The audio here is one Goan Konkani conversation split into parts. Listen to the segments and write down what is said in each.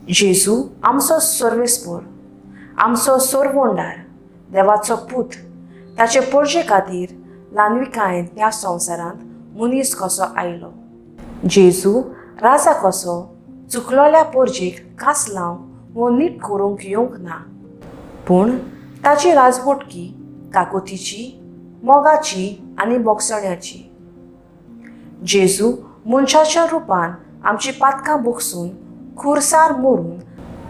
जेजू आमचो सर्वेस्पोर, आमचो सोरवोंडार, देवाचो पूत, ताचे पोरजे खातीर ल्हानविकायेन ह्या संवसारांत मनीस कसो आयलो. जेजू राजा कसो चुकलोल्या पोरजेक कास लावंक वो नीट करूंक येवंक ना, पूण ताची राजवटकी काकुतीची, मोगाची आनी बोगसण्याची. जेजू मनशाच्या रुपान आमची पातकां भोगसून खुरसार मरून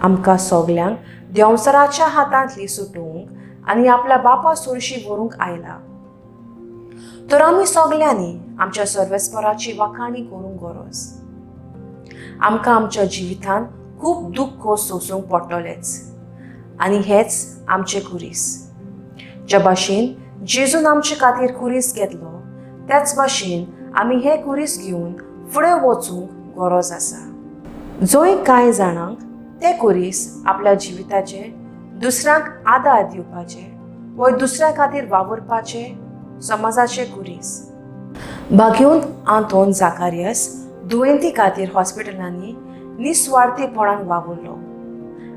आमकां सगल्यांक देंवचाराच्या हातांतली सुटोवंक आनी आपल्या बापा सुरशी व्हरूंक आयला. तर आमी सगल्यांनी आमच्या सर्वेस्पराची वाखाणी करूंक गरज. आमकां आमच्या जिवितांत खूब दुख्ख सोंसूंक पडटलेंच आनी हेच आमचें खुरीस. ज्या भाशेन जेजून आमचे खातीर खुरीस घेतलो, त्याच भाशेन आमी हे खुरीस घेवन फुडें वचूंक गरज आसा. जंय कांय जाणांक ते खुरीस आपल्या जिविताचे दुसऱ्यांक आदार दिवपाचे व दुसऱ्या खातीर वावुरपाचे समाजाचे खुरीस. भाग्योन आंतोन जाकारियस दुयेंती खातीर हॉस्पिटलांनी निस्वार्थीपणान वावुरलो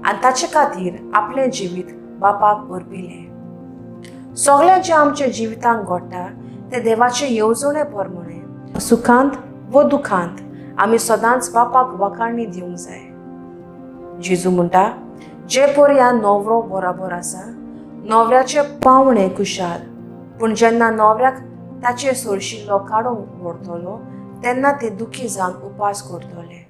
आनी ताचे खातीर आपलें जिवीत बापाक अर्पिलें. सगळें जें आमच्या जिवितांत घडटा तें देवाचे येवजणे प्रमाणे, सुखांत व दुखांत आमी सदांच बापाक वाखाणी दिवंक जाय. जेजू म्हणटा, जे पर्यान न्हवरो बराबर आसा, न्हवऱ्याचे पावणे खुशाल, पूण जेन्ना न्हवऱ्याक ताचे सोरशिल्लो काडूंक व्हरतलो तेन्ना ते दुखी जावन उपास करतले.